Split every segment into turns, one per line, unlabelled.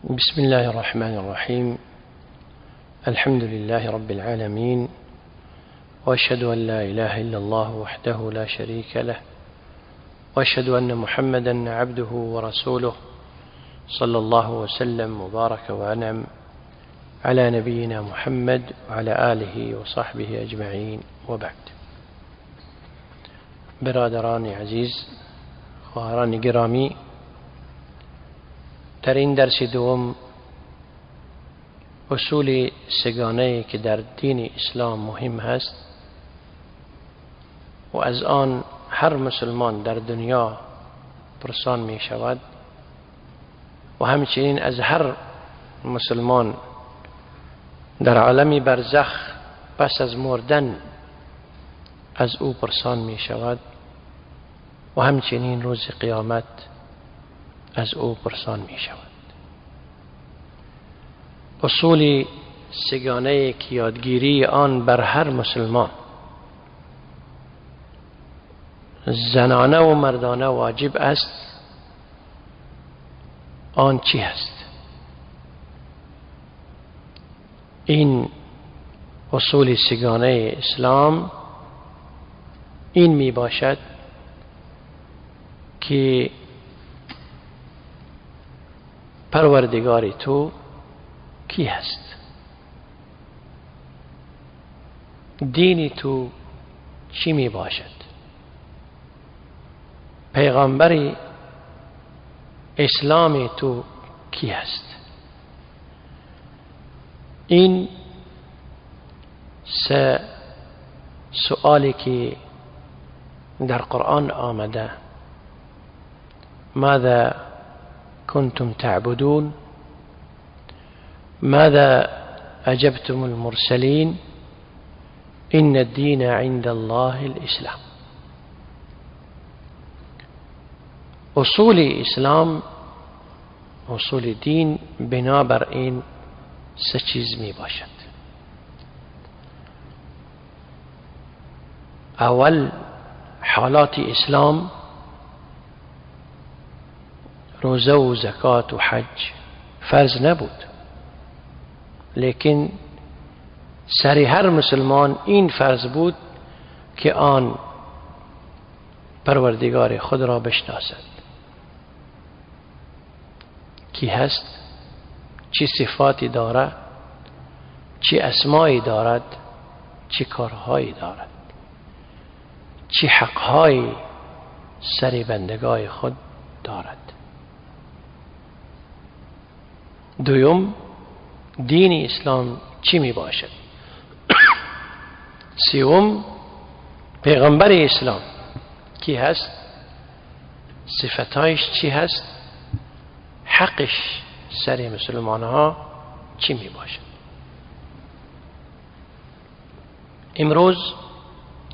بسم الله الرحمن الرحيم. الحمد لله رب العالمين، وأشهد أن لا إله إلا الله وحده لا شريك له، وأشهد أن محمدا عبده ورسوله، صلى الله وسلم وبارك وأنعم على نبينا محمد وعلى آله وصحبه أجمعين، وبعد. برادران عزیز، خواهران گرامی، در این درس دوم اصول سگانه که در دین اسلام مهم هست و از آن هر مسلمان در دنیا پرسان می شود و همچنین از هر مسلمان در عالم برزخ پس از مردن از او پرسان می شود و همچنین روز قیامت از او پرسان می شود. اصول سگانه که یادگیری آن بر هر مسلمان زنانه و مردانه واجب است، آن چی هست؟ این اصول سگانه اسلام این می باشد که پروردگار تو کی هست، دین تو چی می باشد، پیغمبر اسلام تو کی هست. این سه سؤالی که در قرآن آمده، ماذا كنتم تعبدون، ماذا أجبتم المرسلين، إن الدين عند الله الإسلام. اصول اسلام، اصول دین بنابر این سه چیز می باشد. اول حالات اسلام، روزه و زکات و حج فرض نبود، لیکن سر هر مسلمان این فرض بود که آن پروردگار خود را بشناسد، کی هست، چه صفاتی دارد، چه اسمایی دارد، چه کارهایی دارد، چه حقهایی سر بندگای خود دارد. دوم، دین اسلام چی می باشد. سوم، پیغمبر اسلام کی هست، صفتهایش چی هست، حقش سر مسلمان ها چی می باشد. امروز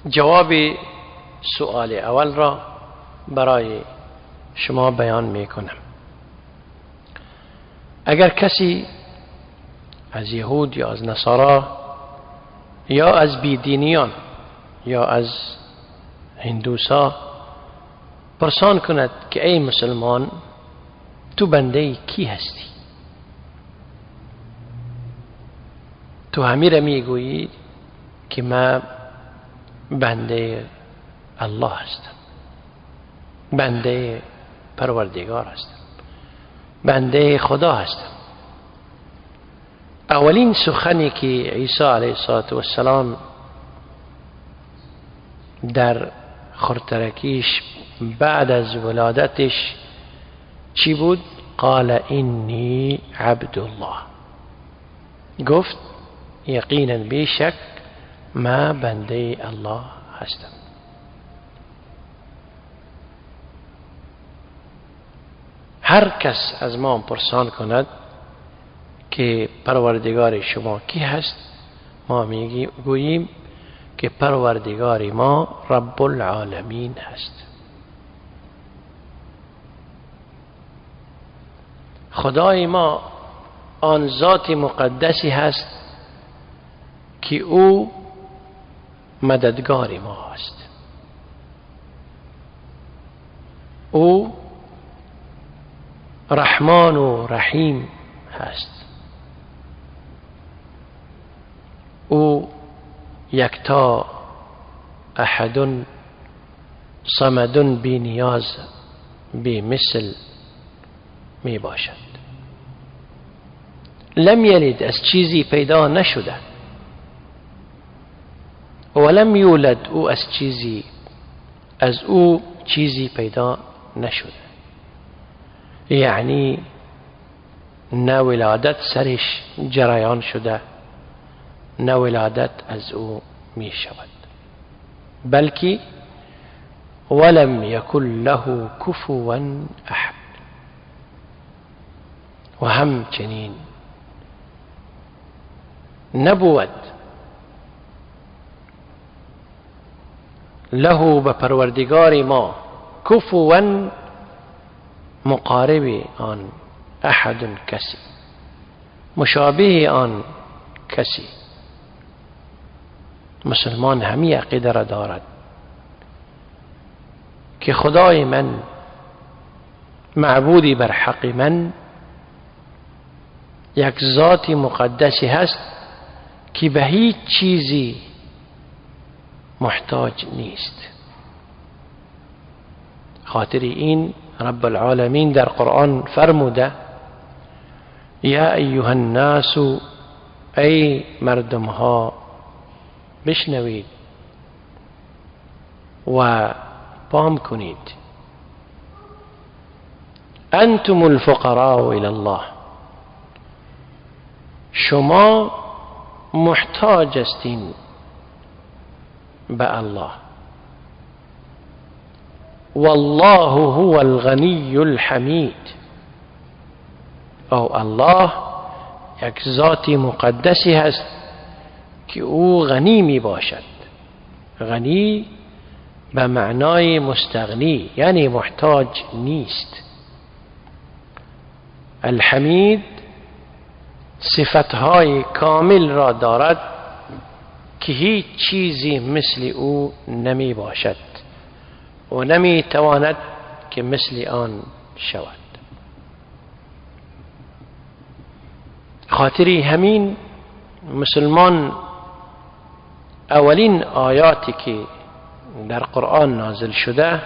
جواب سؤال اول را برای شما بیان می کنم. اگر کسی از یهود یا از نصارا یا از بیدینیان یا از هندوسا پرسان کند که ای مسلمان تو بنده کی هستی؟ تو همیره میگویی که من بنده الله هستم، بنده پروردگار هستم، بنده خدا هستم. اولین سخنی که عیسی علیه السلام در خردترکیش بعد از ولادتش چی بود؟ قال اینی عبدالله. گفت یقینا بیشک ما بنده الله هستم. هر کس از ما پرسان کند که پروردگار شما کی هست، ما میگوییم که پروردگار ما رب العالمین هست. خدای ما آن ذات مقدسی هست که او مددگار ما است. او رحمان و رحیم هست. او یکتا، احد، صمد، بی نیاز، بی مثل می باشد. لم یلد، از چیزی پیدا نشده، ولم یولد، او از چیزی، از او چیزی پیدا نشده. یعنی نه ولادت سرش جریان شده، نه ولادت از او می شود، بلکه ولم یکن له کفوا احد. و همچنین نبود له به پروردگار ما کفوا مقارب آن، احد کسی، مشابه آن کسی. مسلمان همی عقیده را دارد که خدای من، معبودی بر حق من، یک ذات مقدسی هست که به هیچ چیزی محتاج نیست. خاطر این رب العالمین در قرآن فرموده یا ایها الناس، ای مردم ها بشنوید و پام کنید، انتم الفقراء الی الله، شما محتاج هستین به الله، والله هو الغنی الحمید. او الله یک ذات مقدسی هست که او غنی می باشد. غنی به معنای مستغنی، یعنی محتاج نیست. الحمید صفتهای کامل را دارد که هیچ چیزی مثل او نمی باشد و نمی تواند که مثل آن شود. خاطری همین مسلمان اولین آیاتی که در قرآن نازل شده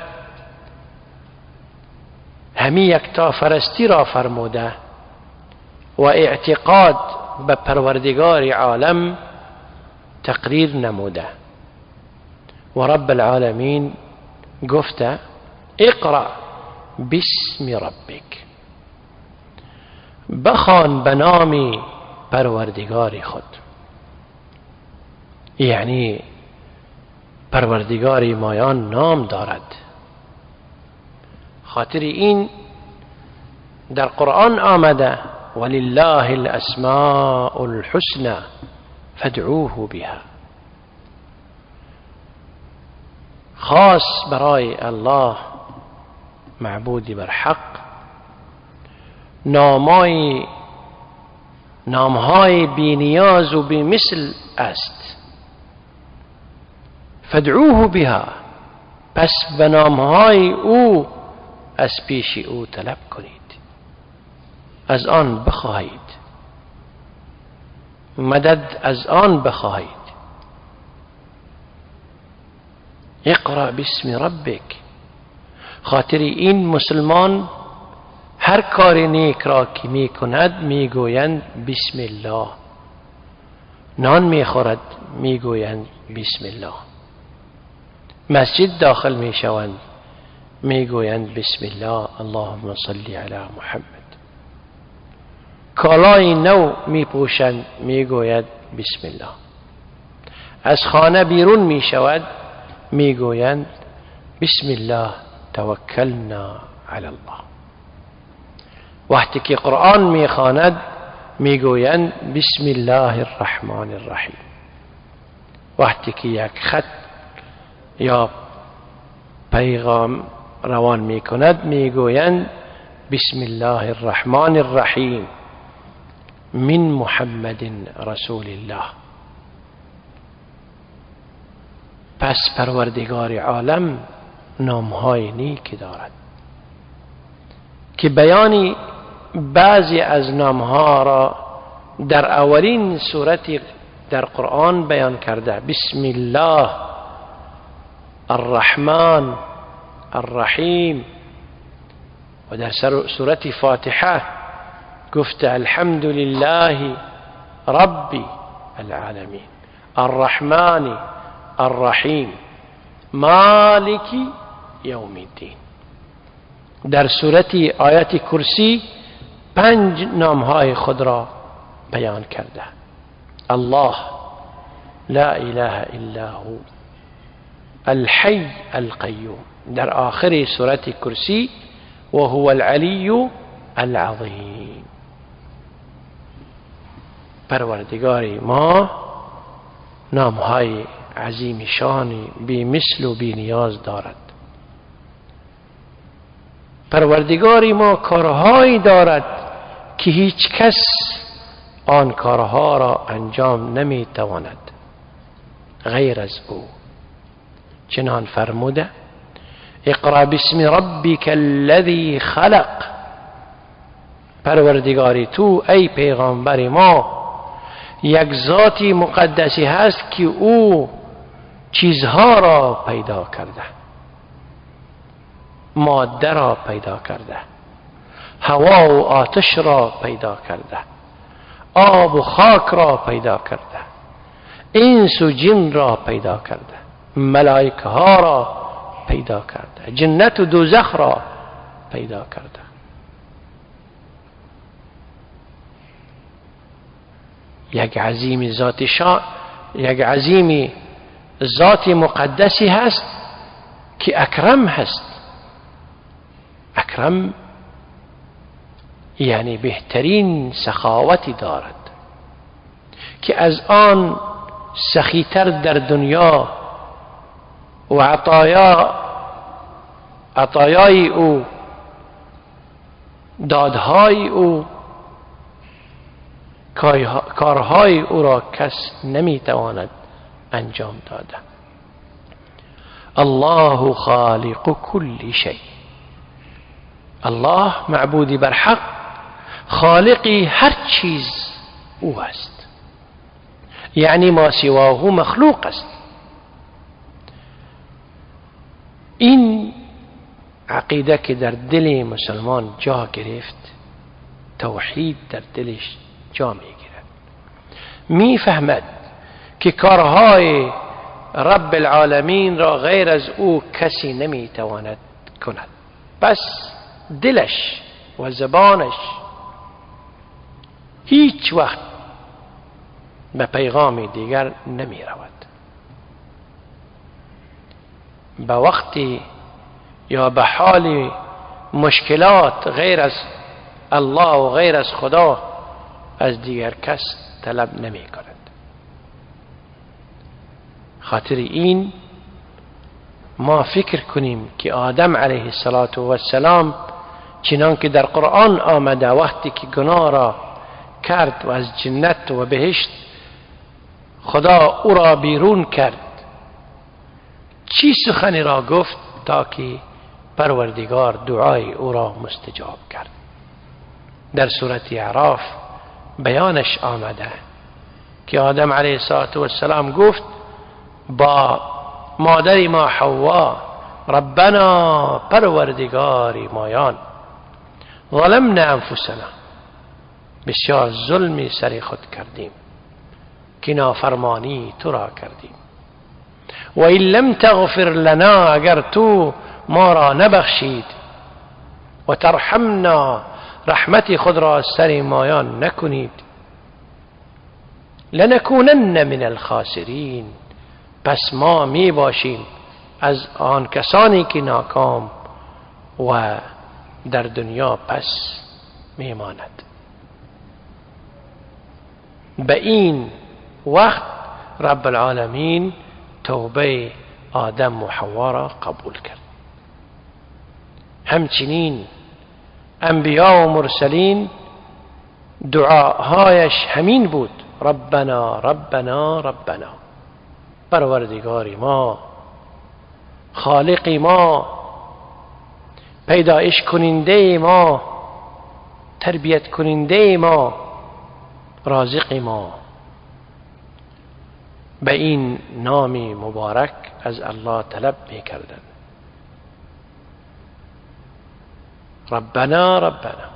همی یکتا فرستی را فرموده و اعتقاد به پروردگار عالم تقریر نموده. و رب العالمین گفته اقرأ باسم ربک، بخوان به نام پروردگار خود. یعنی پروردگار مایان نام دارد. خاطر این در قرآن آمده ولله الاسماء الحسنى فادعوه بها. خاص برای الله معبودی بر حق نامهای بی نیاز و بی مثل است. فادعوه بها، پس به نامهای او از پیش او طلب کنید، از آن بخواهید، مدد از آن بخواهید. اقرأ باسم ربک. خاطر این مسلمان هر کار نیک را که می کند می گویند بسم الله. نان می خورد می گویند بسم الله. مسجد داخل می شوند می گویند بسم الله اللهم صل علی محمد. کالای نو می پوشند می گوید بسم الله. از خانه بیرون می شود می گویند بسم الله توکلنا علی الله. وقتی که قرآن می خواند می گویند بسم الله الرحمن الرحیم. وقتی که یک خط یا پیغام روان می کند می گویند بسم الله الرحمن الرحیم من محمد رسول الله. پس پروردگار عالم نامهای نیکی دارد که بیان بعضی از نامها را در اولین سورت در قرآن بیان کرده. بسم الله الرحمن الرحیم. و در سورت فاتحه گفته الحمد لله رب العالمین الرحمن الرحیم مالک یوم الدین. در سورت آیت کرسی 5 نامهای خود را بیان کرده. الله لا اله الا هو الحی القیوم. در آخر سورت کرسی و هو العلی العظیم. پروردگار ما نامهای عظیم شان بی مثل و بی نیاز دارد. پروردگار ما کارهایی دارد که هیچ کس آن کارها را انجام نمیتواند غیر از او. چنان فرموده اقرأ باسم ربک الذی خلق. پروردگاری تو ای پیغامبر ما یک ذاتی مقدسی هست که او چیزها را پیدا کرده، ماده را پیدا کرده، هوا و آتش را پیدا کرده، آب و خاک را پیدا کرده، انس و جن را پیدا کرده، ملائکه ها را پیدا کرده، جنت و دوزخ را پیدا کرده. یک عظیم ذات شان، یک عظیم ذات مقدسی هست که اکرم هست. اکرم یعنی بهترین سخاوتی دارد که از آن سخیتر در دنیا و عطایای او، دادهای او، کارهای او را کس نمیتواند انجام داده. الله خالق کل شیء. الله معبودی بر حق، خالقی هر چیز او است، یعنی ما سواه مخلوق است. این عقیده که در دل مسلمان جا گرفت، توحید در دلش جا میگیرد، میفهمد که کارهای رب العالمین را غیر از او کسی نمیتواند کند. پس دلش و زبانش هیچ وقت به پیغام دیگر نمی رود. به وقتی یا به حال مشکلات غیر از الله و غیر از خدا از دیگر کس طلب نمی کند. خاطر این ما فکر کنیم که آدم علیه السلام چنان که در قرآن آمده وقتی که گناه را کرد و از جنت و بهشت خدا او را بیرون کرد، چی سخنی را گفت تا که پروردگار دعای او را مستجاب کرد؟ در سورة اعراف بیانش آمده که آدم علیه السلام گفت با مادر ما حوا، ربنا پروردگار مایان، ظلمنا انفسنا، بسیار ظلمی سر خود کردیم که نافرمانی تو را کردیم، و این لم تغفر لنا، اگر تو ما را نبخشید، و ترحمنا، رحمت خود را سر مایان نکنید، لنکونن من الخاسرین، پس ما می باشیم از آن کسانی که ناکام و در دنیا پس می ماند. به این وقت رب العالمین توبه آدم و حوا را قبول کرد. همچنین انبیا و مرسلین دعاهایش همین بود، ربنا ربنا ربنا، پروردگار ما، خالق ما، پیدایش کننده ما، تربیت کننده ما، رازق ما. به این نام مبارک از الله طلب میکردند. ربنا ربنا.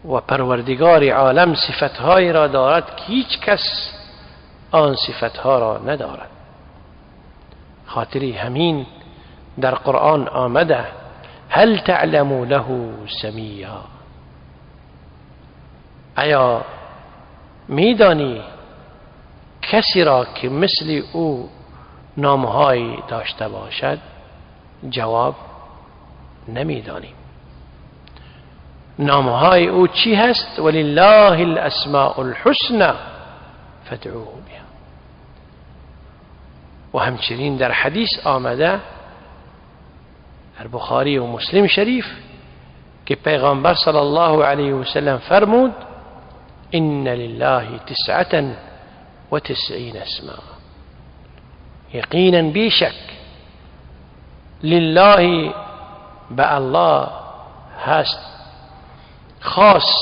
و پروردگار عالم صفتهایی را دارد که هیچ کس آن صفتها را ندارد. خاطری همین در قرآن آمده: هل تعلم له سمیا. آیا میدانی کسی را که مثل او نامهایی داشته باشد؟ جواب: نمیدانیم. نامهای او چی هست؟ ولله الاسماء الحسنى فادعوه بها. و همچنین در حدیث آمده در بخاری و مسلم شریف که پیغمبر صلی الله علیه و سلم فرمود: ان لله 99 اسما. یقینا بیشک لله به الله هست، خاص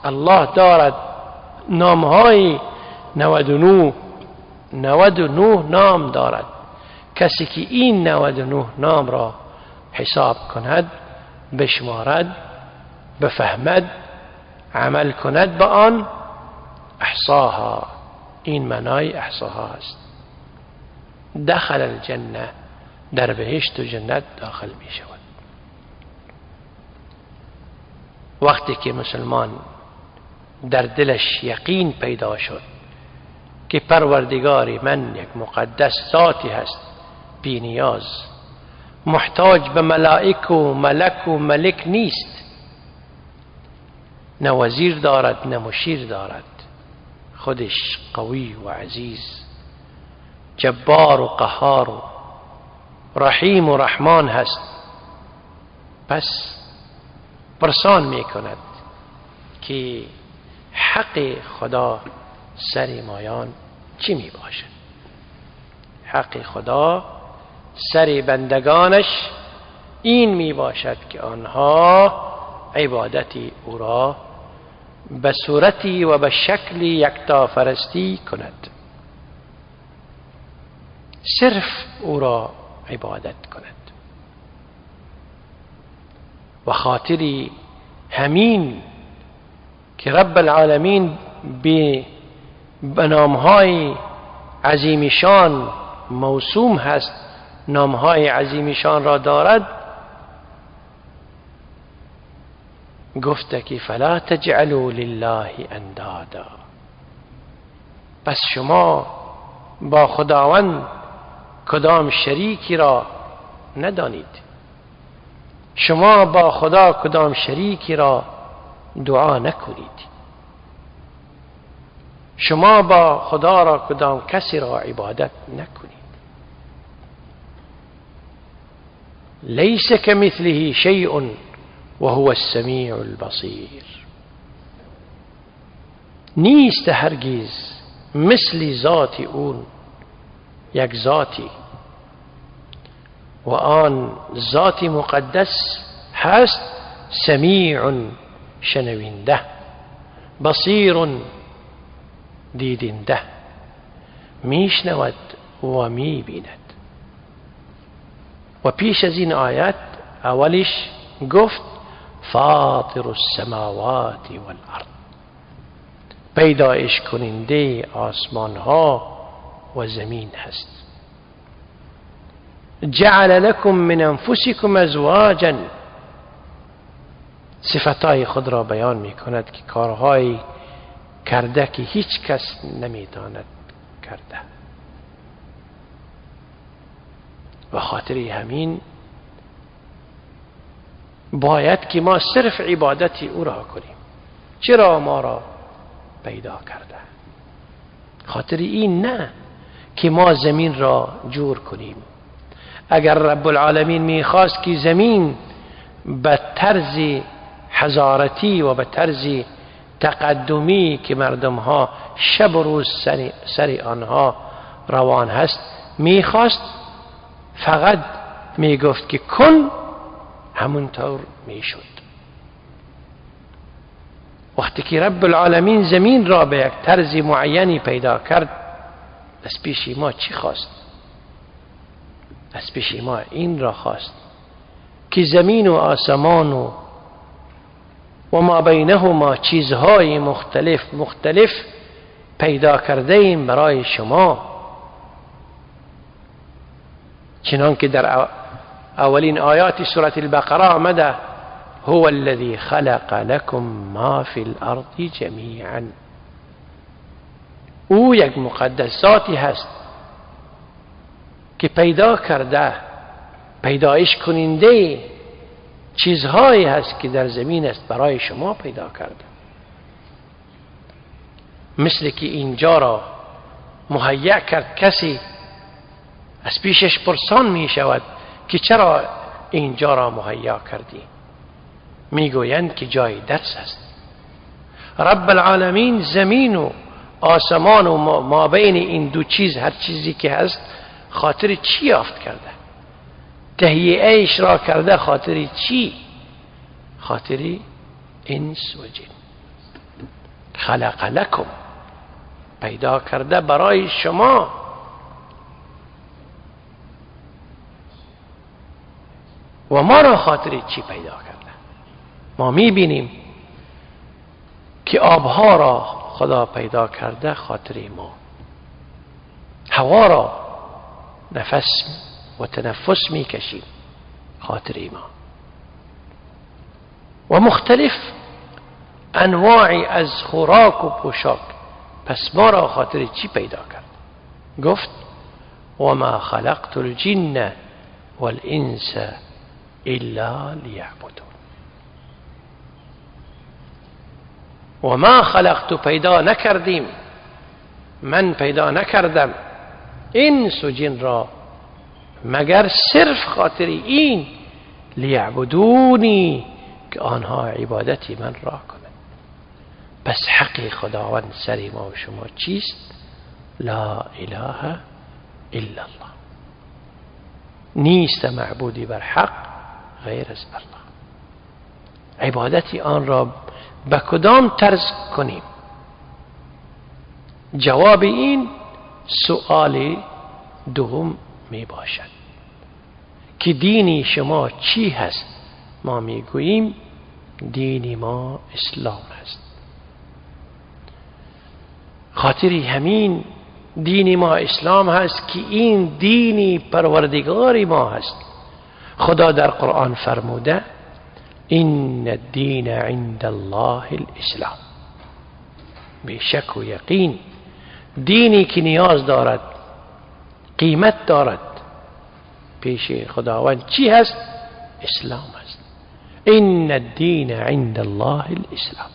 الله دارد نامهای 99 نام دارد. کسی که این 99 نام را حساب کند، بشمارد، بفهمد، عمل کند به آن، احصاها، این معنای احصاها است، دخل الجنه، در بهشت و جنت داخل می شود. وقتی که مسلمان در دلش یقین پیدا شد که پروردگار من یک مقدس ذاتی هست، بی نیاز، محتاج به ملائک و ملک و ملک نیست، نه وزیر دارد نه مشیر دارد، خودش قوی و عزیز، جبار و قهار و رحیم و رحمان هست، پس پرسان می کند که حق خدا سر مایان چی می باشد؟ حق خدا سر بندگانش این می باشد که آنها عبادت او را به صورتی و به شکل یکتافرستی کند، صرف او را عبادت کند. و خاطری همین که رب العالمین به نامهای عظیمشان موسوم هست، نامهای عظیمشان را دارد، گفته که فلا تجعلوا لله اندادا. پس شما با خداوند کدام شریکی را ندانید، شما با خدا کدام شریکی را دعا نکنید، شما با خدا را کدام کسی را عبادت نکنید. لیس کمثله شیء وهو السمیع البصیر. نیست هرگز مثل ذات اون یک ذاتی، و آن ذات مقدس هست سمیع شنوینده، بصیر دیدنده، میشنود و میبیند. و پیش از این آیت اولش گفت فاطر السماوات والارض، پیدایش کننده آسمان ها و زمین هست. جعل لكم من انفسكم ازواجا، صفتهای خود را بیان می کند که کارهای کرده که هیچ کس نمیداند کرده. و خاطر همین باید که ما صرف عبادت او را کنیم. چرا ما را پیدا کرده؟ خاطر این نه که ما زمین را جور کنیم. اگر رب العالمین میخواست که زمین به طرز حضارتی و به طرز تقدمی که مردم ها شب و روز سر آنها روان هست میخواست، فقط میگفت که کن، همونطور میشد. وقتی که رب العالمین زمین را به یک طرز معینی پیدا کرد، از پیش ما چی خواست؟ از پیش ما این را خواست که زمین و آسمان و ما بینهما چیزهای مختلف مختلف پیدا کرده ایم برای شما، چنان که در اولین آیات سورة البقره آمده: هو الذي خلق لكم ما في الارض جمیعا. او یک مقدس ذاتی هست که پیدا کرده، پیدایش کننده چیزهایی هست که در زمین است، برای شما پیدا کرده. مثل که اینجا را مهیا کرد، کسی از پیشش پرسان می شود که چرا اینجا را مهیا کردی؟ میگویند که جای درس است. رب العالمین زمین و آسمان و ما بین این دو چیز، هر چیزی که هست، خاطر چی یافت کرده؟ تهیئه ایش را کرده خاطر چی؟ خاطر انس و جن. خلق لکم، پیدا کرده برای شما. و ما را خاطر چی پیدا کرده؟ ما میبینیم که آبها را خدا پیدا کرده خاطر ما، هوا را نفس و تنفس میکشیم خاطر ما، و مختلف انواعی از خوراک و پوشاک. پس ما را خاطر چی پیدا کرد؟ گفت و ما خلقت الجن والانس الا لیعبدون. و ما خلقت، پیدا نکردیم، من پیدا نکردم انس و جن را مگر صرف خاطر این، لیعبدونی، که آنها عبادتی من را کنند. پس حق خداوند سر ما و شما چیست؟ لا اله الا الله. نیست معبودی بر حق غیر از الله. عبادتی آن را به کدام طرز کنیم؟ جواب این سؤال دوم می باشد که دینی شما چی هست؟ ما می گوییم دین ما اسلام است. خاطر همین دین ما اسلام هست که این دینی پروردگار ما هست. خدا در قرآن فرموده ان الدین عند الله الاسلام. بیشک و یقین دینی که نیاز دارد، قیمت دارد پیش خداوند چی هست؟ اسلام هست. ان الدین عند الله الاسلام.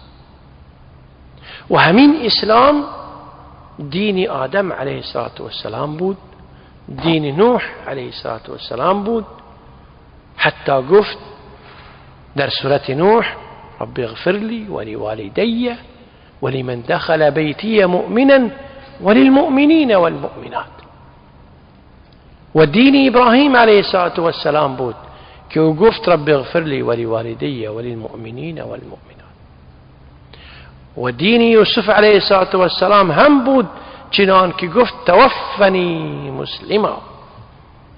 و همین اسلام دین آدم علیه السلام بود، دین نوح علیه السلام بود. حتی گفت در سورة نوح رب اغفر لي ولوالدي ولمن دخل بيتي مؤمنا وللمؤمنين والمؤمنات. و دین ابراهیم علیه السلام بود که او گفت رب اغفر لي ولوالدي وللمؤمنین والمؤمنات. و دین یوسف علیه السلام هم بود، چنان که گفت توفنی مسلما،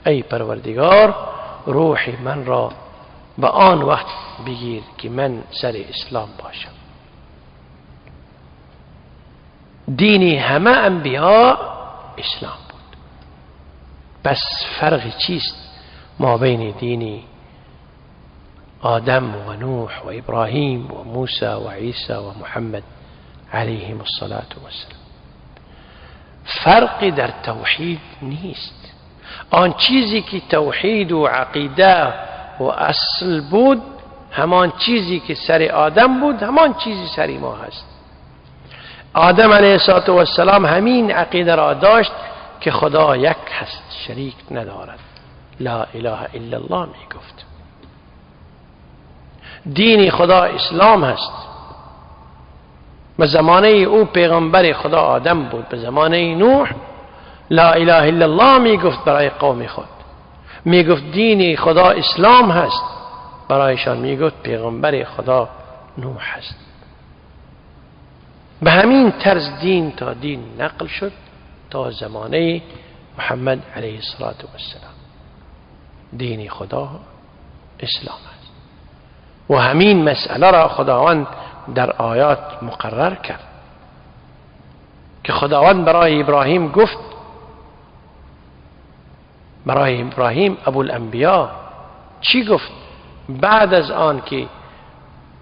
ای پروردگار روح من را به آن وقت بگیر که من سر اسلام باشم. دینی همه انبیا اسلام بود. پس فرق چیست ما بین دینی آدم و نوح و ابراهیم و موسی و عیسی و محمد علیهم الصلاة والسلام؟ فرقی در توحید نیست. آن چیزی که توحید و عقیده و اصل بود، همان چیزی که سر آدم بود، همان چیزی سر ما هست. آدم علیه السلام همین عقیده را داشت که خدا یک هست، شریک ندارد، لا اله الا الله می گفت. دین خدا اسلام هست. به زمانه او پیغمبر خدا آدم بود، به زمانه نوح لا اله الا الله می گفت برای قوم خود، می گفت دین خدا اسلام هست. برایشان میگفت پیغمبر خدا نوح است. به همین طرز دین تا دین نقل شد تا زمانه محمد علیه الصلاة والسلام. دین خدا اسلام است و همین مسئله را خداوند در آیات مقرر کرد که خداوند برای ابراهیم گفت، برای ابراهیم ابوالانبیا چی گفت؟ بعد از آن که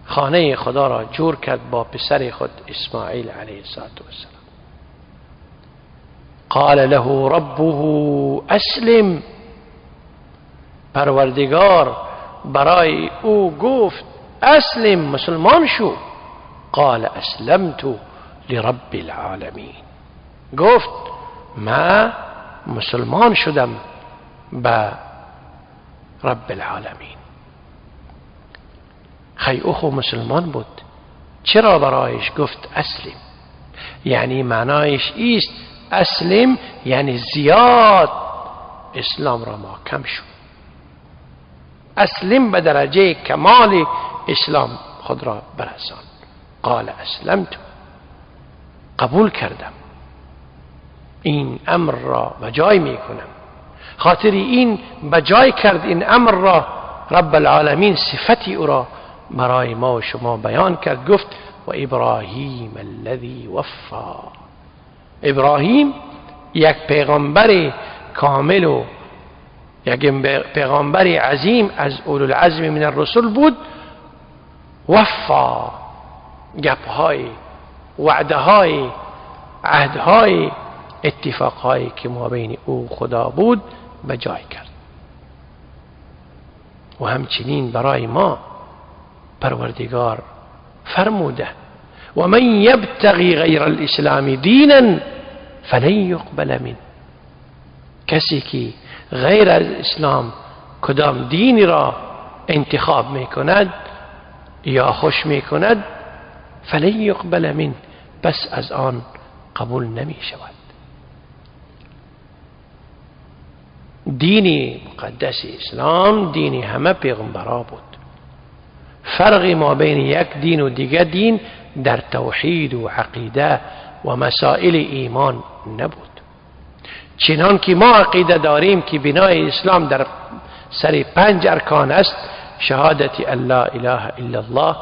خانه خدا را جور کرد با پسر خود اسماعیل علیه السلام، قال له ربه اسلم، پروردگار برای او گفت اسلم، مسلمان شو. قال اسلمت لرب العالمین، گفت ما مسلمان شدم به رب العالمین. خی او خو مسلمان بود، چرا برایش گفت اسلم؟ یعنی معنایش ایست اسلم یعنی زیاد اسلام را محکم شد، اسلم به درجه کمال اسلام خود را برسان. قال اسلمت، قبول کردم، این امر را بجای میکنم. خاطر این بجای کرد این امر را، رب العالمین صفتی او را برای ما و شما بیان کرد، گفت و ابراهیم الذی وفا. ابراهیم یک پیغمبر کامل و یک پیغمبر عظیم از اولوالعزم من الرسل بود. وفا، گپهای، وعده های، عهدهای، اتفاقهایی که ما بین او خدا بود به جای کرد. و همچنین برای ما پروردگار فرموده و من یبتغی غیر الاسلام دینا فلن یقبل منه، کسی که غیر از اسلام کدام دینی را انتخاب میکند یا خوش میکند فلن یقبل منه، پس از آن قبول نمی شود. دین مقدس اسلام دین همه پیغمبرا بود. فرق ما بین یک دین و دیگر دین در توحید و عقیده و مسائل ایمان نبود. چنان که ما عقیده داریم که بنای اسلام در سر 5 ارکان است: شهادت ان لا اله الا الله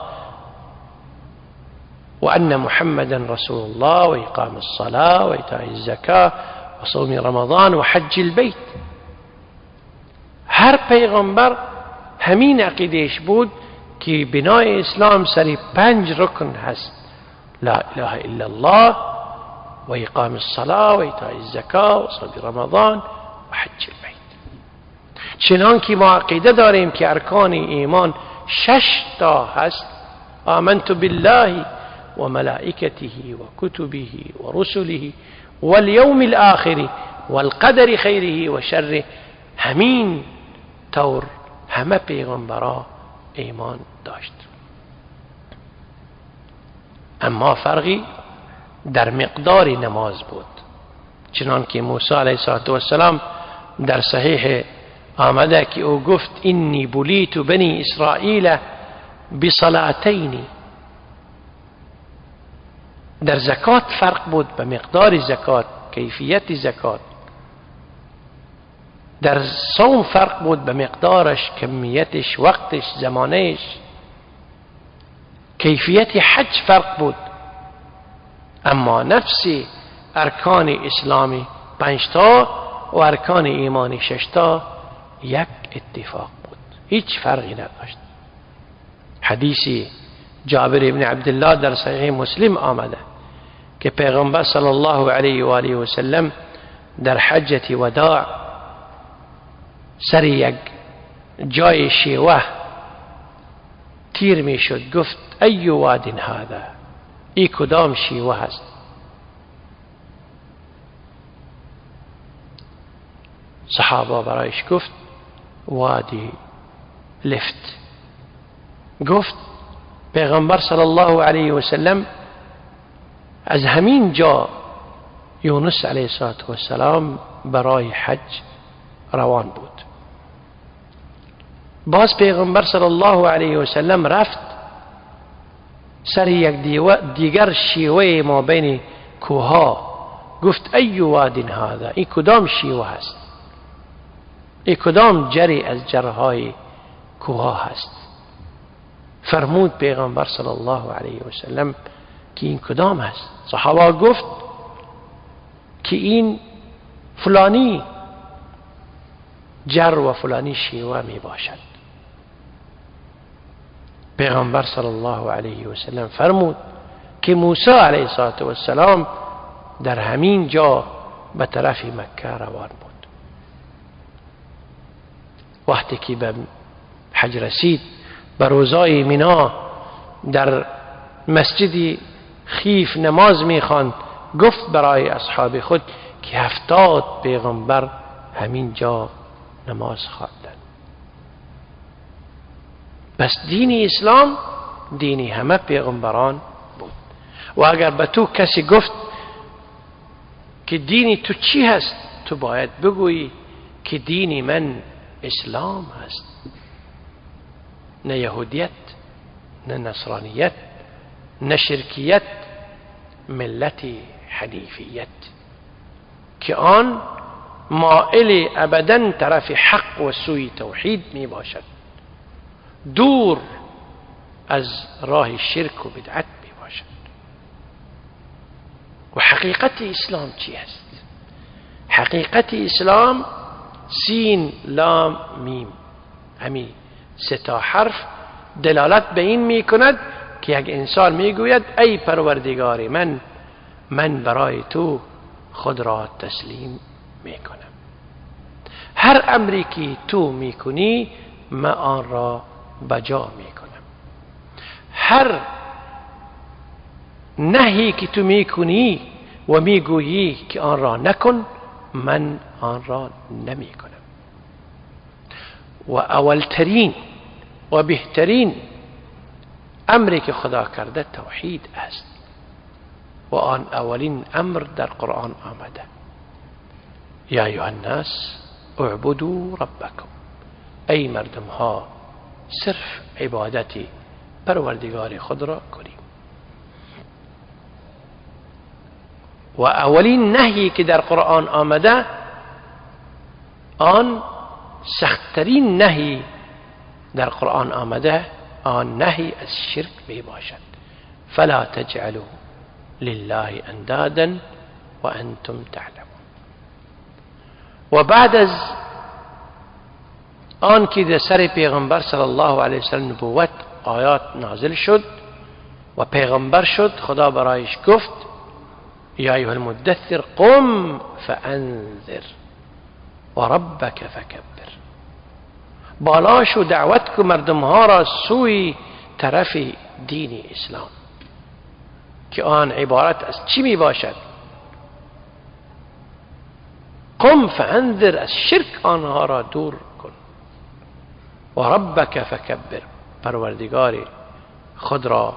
و ان محمدا رسول الله و اقام الصلاة و ایتاء الزکاة و صوم رمضان و حج البیت. هر پیغمبر همین عقیدهش بود که بنای اسلام سر 5 رکن هست: لا اله الا الله و اقام الصلاة و ایتاء الزکاة و صوم رمضان و حج البیت. چنان که ما عقیده داریم که ارکان ایمان 6 تا هست: آمنت بالله و ملائکته و کتبه و رسله والیوم الآخر والقدر خیره و شره. همین طور همه پیغمبرا ایمان داشت، اما فرقی در مقدار نماز بود. چنان که موسی علیه السلام در صحیح آمده که او گفت انی بلیت بنی اسرائیل بصلاتین. در زکات فرق بود به مقدار زکات، کیفیت زکات. در صوم فرق بود به مقدارش، کمیتش، وقتش، زمانهش. کیفیت حج فرق بود، اما نفس ارکان اسلامی 5 تا و ارکان ایمانی 6 تا یک اتفاق بود، هیچ فرقی نداشت. حدیث جابر ابن عبدالله در صحیح مسلم آمده که پیغمبر صلی الله علیه و آله و سلم در حجة وداع سر یک جای شیوه تیر می شد، گفت ای واد هذا، ای کدام شیوه هست؟ صحابه برایش گفت وادی لفت. گفت پیغمبر صلی الله علیه و سلم از همین جا یونس علیه السلام برای حج روان بود. باز پیغمبر صلی الله علیه و سلم رفت سر یک دیگر شیوه ما بین کوها، گفت ای واد هذا، این کدام شیوه هست؟ این کدام جری از جرهای کوها هست؟ فرمود پیغمبر صلی الله علیه و سلم که این کدام هست؟ صحابه گفت که این فلانی جر و فلانی شیوه می باشد. پیغمبر صلی الله علیه و سلم فرمود که موسی علیه السلام در همین جا به طرف مکه روان بود. وقتی که به حج رسید، به روزای مینا در مسجد خیف نماز میخواند، گفت برای اصحاب خود که 70 پیغمبر همین جا نماز خواندند. پس دین اسلام دین همه پیغمبران بود. و اگر به تو کسی گفت که دین تو چی هست، تو باید بگویی که دین من اسلام هست، نه یهودیت، نه نصرانیت، نه شرکیت، ملت حنیفیت که آن مائل ابدا طرف حق و سوی توحید می باشد، دور از راه شرک و بدعت می باشد. و حقیقت اسلام چی است؟ حقیقت اسلام سین لام میم، همین سه تا حرف دلالت به این می کند که یک انسان می گوید ای پروردگار من، من برای تو خود را تسلیم می کنم، هر امری که تو می کنی من آن را بجا می کنم، هر نهی که تو می کنی و می گویی که آن را نکن، من آن را نمی کنم. و اولترین و بهترین امری که خدا کرده توحید است و آن اولین امر در قرآن آمده، یا ایها الناس اعبدوا ربکم، ای مردم ها صرف عبادت پروردگار خود را کنیم. و اولین نهی که در قرآن آمده آن سختترین نهی در قرآن آمده، آن نهی از شرک می باشد. فلا تجعلوا لله اندادا و انتم تعلمون. و بعد از آن که در سر پیغمبر صلی الله علیه وسلم نبوت آیات نازل شد و پیغمبر شد، خدا برایش گفت یا ایها المدثر قم فانذر و ربک فکبر، بالا شو دعوت کو مردم ها را سوی طرف دین اسلام، که آن عبارت از چی می باشد؟ قم فانذر، از شرک آنها را دور کن، و ربک فکبر، پروردگار خود را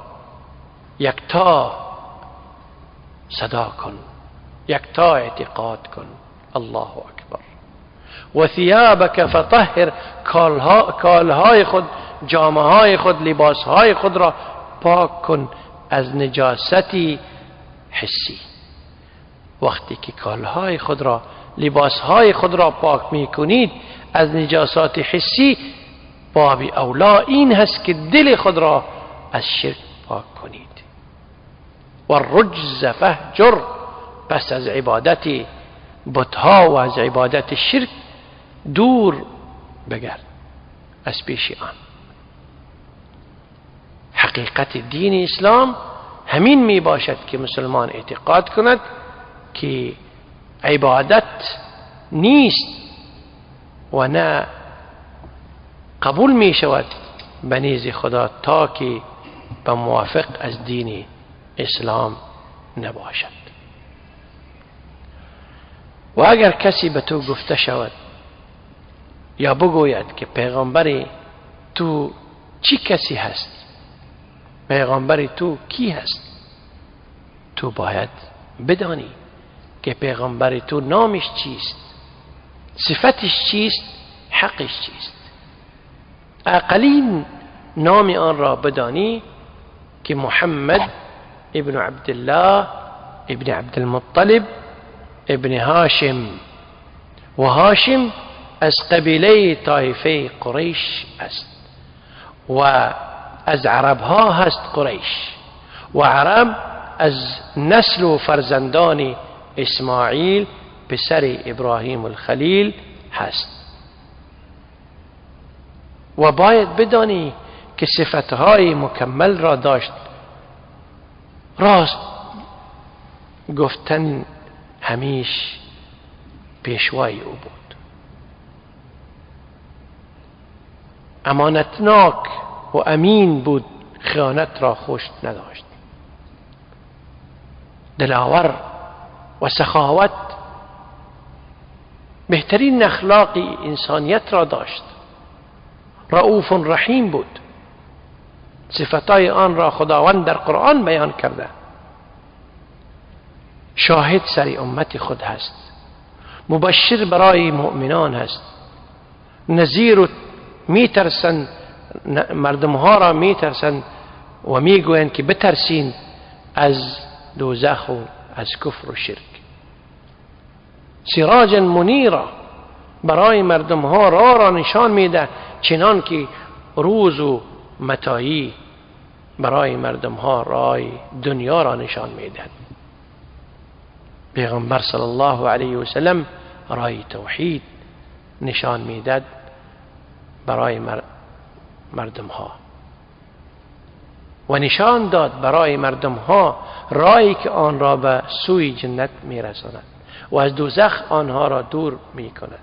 یکتا صدا کن، یکتا اعتقاد کن، الله اکبر. و ثیابک فطهر، کالهای خود، جامه های خود، لباسهای خود را پاک کن از نجاست حسی. وقتی که کالهای خود را، لباسهای خود را پاک می کنید از نجاسات حسی، باب اولا این هست که دل خود را از شرک پاک کنید. و الرجز فهجر، پس از عبادت بتها و از عبادت شرک دور بگرد از پیش آن. حقیقت دین اسلام همین می باشد که مسلمان اعتقاد کند که عبادت نیست و نه قبول می شود به نیز خدا تا که به موافق از دین اسلام نباشد. و اگر کسی به تو گفته شود یا بگوید که پیغمبر تو چی کسی هست، پیغمبر تو کی هست، تو باید بدانی که پیغمبر تو نامش چیست، صفتش چیست، حقش چیست. اقلین نام آن را بدانی که محمد ابن عبدالله ابن عبدالمطلب ابن هاشم، و هاشم از قبیله طایفه قریش است و از عرب ها هست قریش، و عرب از نسل و فرزندان اسماعیل پسر ابراهیم الخلیل هست. و باید بدانی که صفتهای مکمل را داشت. راست گفتن همیش پیشوای او بود، امانتناک و امین بود، خیانت را خوش نداشت، دلاور و سخاوت بهترین اخلاق انسانیت را داشت، رؤوف رحیم بود. صفتای آن را خداوند در قرآن بیان کرده. شاهد سر امت خود هست، مبشر برای مؤمنان هست، نذیر میترسند، مردم ها را میترسند و میگویند که بترسین از دوزخ و از کفر و شرک. سراجا منیرا، برای مردم ها راه را نشان میده، چنان که روز و متایی برای مردم ها راه دنیا را نشان میدهد. پیغمبر صلی الله علیه و سلم راه توحید نشان میداد برای مردم ها و نشان داد برای مردم ها راهی که آن را به سوی جنت میرساند و از دوزخ آنها را دور میکند.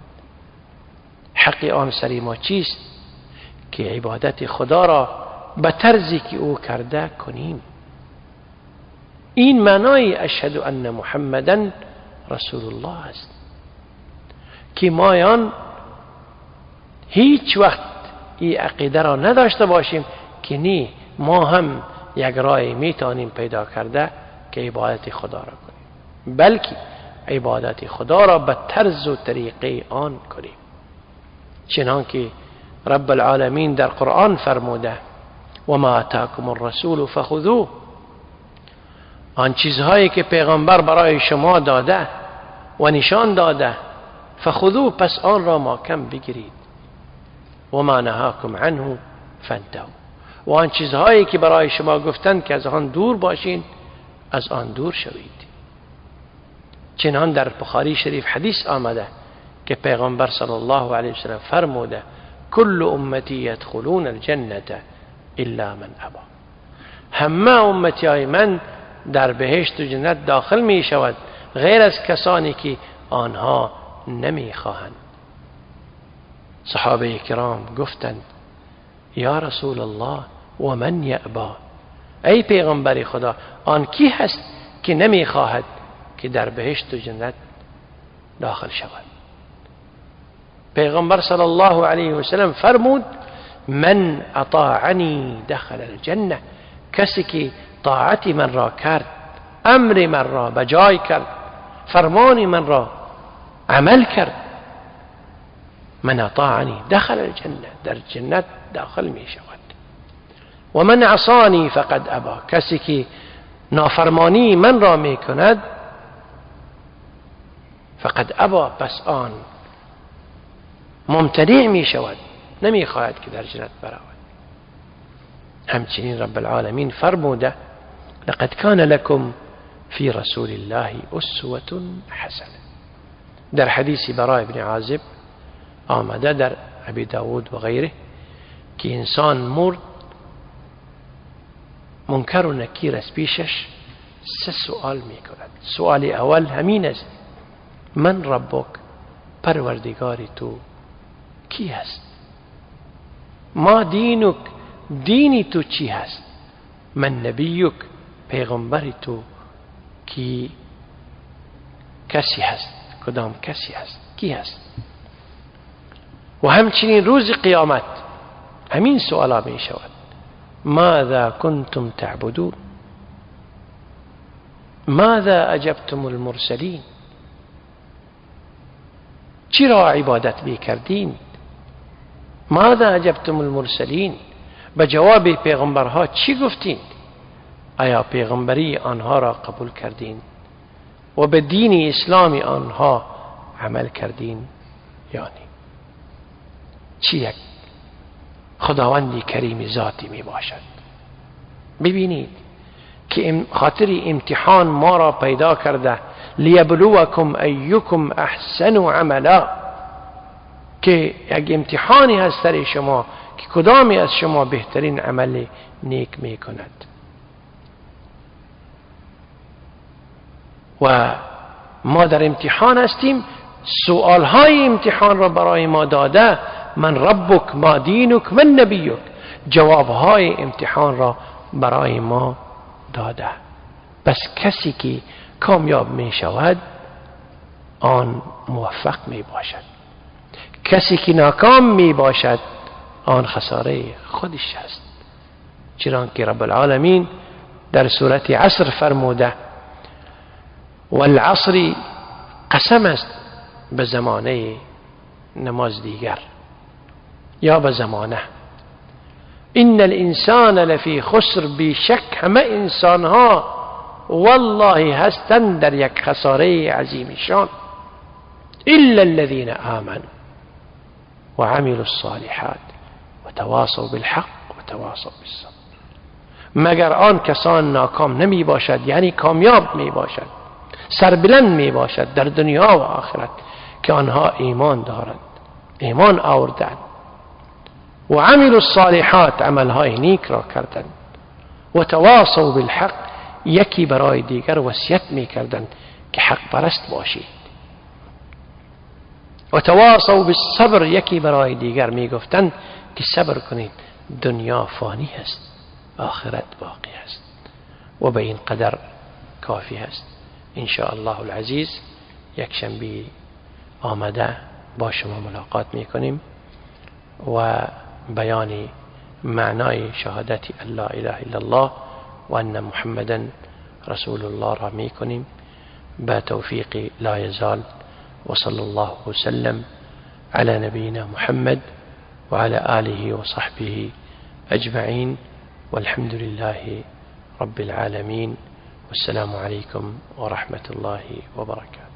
حق آن سری ما چیست؟ که عبادت خدا را به طرزی که او کرده کنیم. این معنای اشهد ان محمدا رسول الله است که مایان هیچ وقت این عقیده را نداشته باشیم که نی ما هم یک راه میتونیم پیدا کرده که عبادت خدا را کنیم، بلکه عبادت خدا را به طرز و طریقه آن کنیم، چنان که رب العالمین در قرآن فرموده و ما آتاکم الرسول فخذوه، آن چیزهایی که پیغمبر برای شما داده و نشان داده فخذوه، پس آن را محکم بگیرید، و ما نهاکم عنه فانتهوا، و آن چیزهایی که برای شما گفتند که از آن دور باشین از آن دور شوید. چنان در بخاری شریف حدیث آمده که پیغمبر صلی الله علیه وسلم فرموده کل امتی یدخلون الجنة الا من ابا، همه امتی های من در بهشت و جنت داخل می شود غیر از کسانی که آنها نمی خواهند. صحابه کرام گفتند یا رسول الله و من یأبا، ای پیغمبر خدا آن کی هست که نمی خواهد که در بهشت و جنت داخل شود؟ پیغمبر صلی الله علیه و سلم فرمود من اطاعنی دخل الجنه، کسی که طاعت من را کرد، امر من را بجای کرد، فرمان من را عمل کرد، من اطاعنی دخل الجنه، در جنت داخل می شود. و من عصانی فقد ابا، کسی که نافرمانی من را می کند فقد ابا، پس آن ممتنع می شود، نمی خواهد که در جنت برود. همچنین رب العالمین فرموده لقد کان لکم فی رسول الله اسوة حسنه. در حدیث براء بن عازب آمده در ابی داود و غیره که انسان مرد، منکر و نکیر از پیشش سه سؤال می کند. سؤال اول همین است من ربک، پروردگار تو کی هست؟ ما دینک، دینی تو چی هست؟ من نبیک، پیغمبر تو کی کسی هست؟ کدام کسی هست؟ کی هست؟ و همچنین روز قیامت همین سوالا می شود ماذا کنتم تعبدون، ماذا اجبتم المرسلین، چرا عبادت می کردین؟ ماذا اجبتم المرسلین؟ به جواب پیغمبرها چی گفتین؟ آیا پیغمبری آنها را قبول کردین و به دین اسلامی آنها عمل کردین یا نه؟ چی یک خداوندی کریم ذاتی می باشد. ببینید که خاطر امتحان ما را پیدا کرده، لیبلوکم ایکم احسن عملا، که یک امتحانی هست سر شما که کدامی از شما بهترین عمل نیک می کند. و ما در امتحان هستیم، سوالهای امتحان را برای ما داده، من ربک، ما دینک، من نبیک، جوابهای امتحان را برای ما داده. پس کسی که کامیاب می شود آن موفق می باشد، کسی که ناکام می باشد آن خساره خودش است. چرا که رب العالمین در سورة عصر فرموده، والعصر قسم است به زمانه نماز دیگر یا به زمانه، ان الانسان لفی خسر، بیشک همه انسان ها والله هستند در یک خساره عظیم شان، الا الذين آمنوا وعملوا الصالحات وتواصوا بالحق وتواصوا بالصبر. مگر آن کسان ناکام نمی باشد، یعنی کامیاب می باشد، سربلند می باشد در دنیا و آخرت، که آنها ایمان دارند، ایمان آوردند، و عملوا الصالحات، عملهای نیک را کردند، و تواصوا بالحق، یکی برای دیگر وصیت می کردند که حق پرست باشید، و تواصوا بالصبر، یکی برای دیگر می گفتند که صبر کنید، دنیا فانی است، آخرت باقی است. و به این قدر کافی است. ان شاء الله العزیز یک شنبه آمده با شما ملاقات می کنیم و بیان معنای شهادت لا اله الا الله و ان محمدا رسول الله را می کنیم با توفیق لا یزال. و صلی الله وسلم على نبینا محمد وعلى آله وصحبه أجمعين، والحمد لله رب العالمين، والسلام عليكم ورحمة الله وبركاته.